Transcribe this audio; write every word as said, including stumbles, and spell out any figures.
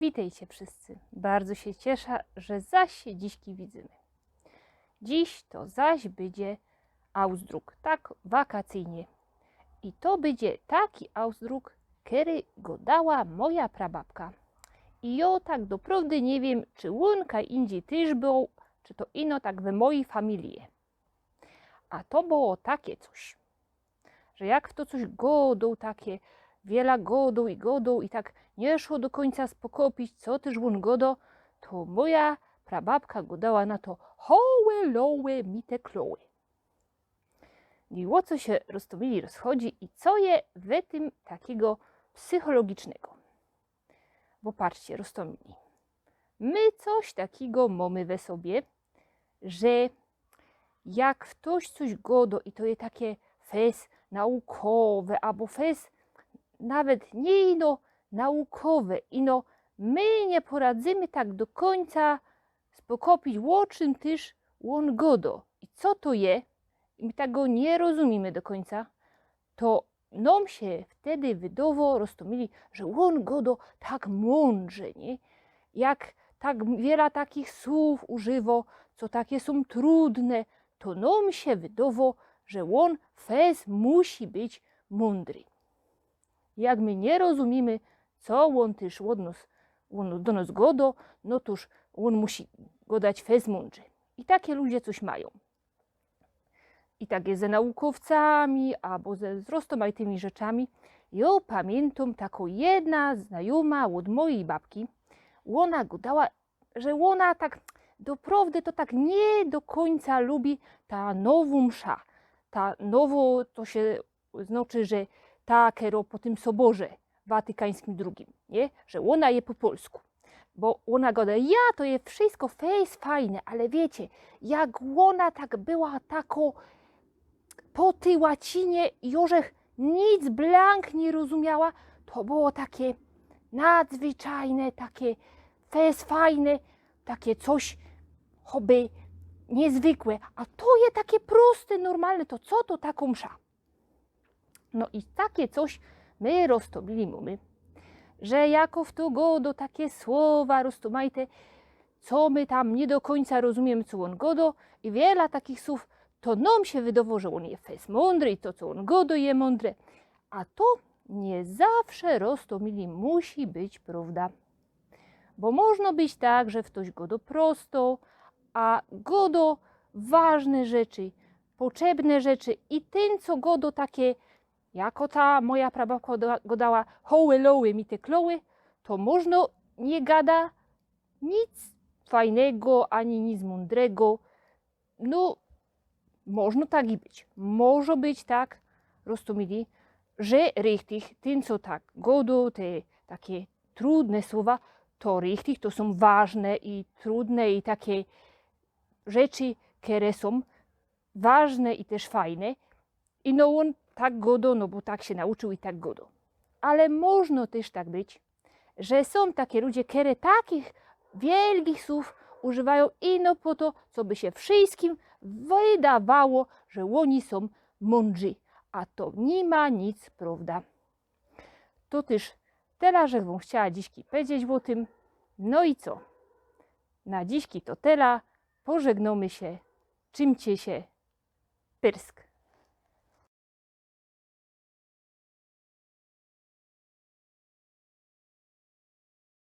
Witejcie wszyscy. Bardzo sie ciesza, że zaś sie dziśki widzymy. Dziś to zaś bydzie ausdruk, tak wakacyjnie. I to bydzie taki ausdruk, kery godała moja prababka. I jo tak doprŏwdy niy wiym, czy ôn kaj indziej tyż bōł, czy to ino tak we mojij familije. A to było takie coś, że jak fto coś godōł takie, wiela godōł i godōł i tak niy szło do kōńca spokopić, co tyż ôn godŏ, to moja prababka godała na to: „Hołe, lołe, mi te klołe”. I ô co sie, roztōmili, rozchodzi i co je we tym takigo psychologicznego? Bo patrzcie, roztōmili. My coś takigo mōmy we sobie, że jak ftoś coś godŏ i to je takie fest naukowe, abo fest nawet niy ino naukowe, ino my niy poradzymy tak do kōńca spokopić, ô czym tyż ôn godŏ. I co to je? I my tego niy rozumiymy do kōńca. To nōm sie wtedy wydŏwŏ, roztōmili, że ôn godŏ tak mōndrze, niy? Jak tak wiela takich słōw używŏ, co takie sōm trudne, to nōm sie wydŏwŏ, że ôn fest musi być mōndry. Jak my niy rozumiymy, co ôn tyż ôd nŏs, ôn do nŏs godŏ, no tōż ôn musi godać fest mōndrze. I takie ludzie coś majōm. I tak je ze naukowcami, abo ze, z roztōmajtymi rzeczami. Jo pamiyntōm takõ jedna znajōma ôd mojij babki. Ôna godała, że ôna tak doprowdy to tak niy do kōńca lubi ta nowŏ msza. Ta nowŏ to sie znaczy, że ta, kero po tym soborze watykańskim drugim, niy? Że ôna je po polsku. Bo ôna goda, ja, to je wszysko fest fajne, ale wiycie, jak ôna tak była tako po tyj łacinie i żech nic blank niy rozumiała, to było takie nadzwyczajne, takie fest fajne, takie coś choby niyzwykłe. A to je takie proste, normalne, to co to takŏ msza? No i takie coś my, roztōmili, mōmy, że jako fto godŏ takie słowa, roztōmajte, co my tam niy do kōńca rozumiymy, co ôn godŏ, i wiela takich słōw, to nōm sie wydŏwŏ, że ôn je fest mōndry i to, co ôn godŏ, je mōndre. A to niy zawsze, roztōmili, musi być prowda. Bo możno być tak, że ftoś godŏ prosto, a godŏ ważne rzeczy, potrzebne rzeczy, i tyn, co godŏ takie, jako ta moja prababka goda-, godała, hołe, lołe, mi te klołe, to możno niy gada nic fajnego, ani nic mōndrego. No, możno tak i być. Może być tak, roztōmili, że richtig, tyn, co tak godŏ, te takie trudne słowa, to richtig, to sōm ważne i trudne i takie rzeczy, kere sōm ważne i tyż fajne. I no ôn tak godŏ, no bo tak sie nauczył i tak godŏ. Ale możno tyż tak być, że sōm takie ludzie, kere takich wielgich słōw używajōm ino po to, coby sie wszyskim wydowało, że ôni sōm mōndrzi. A to niy ma nic prowda. To tyż tela, żech wōm chciała dziśki pedzieć ô tym. No i co? Na dziśki to tela. Pożegnōmy sie. Trzimcie sie. Pyrsk.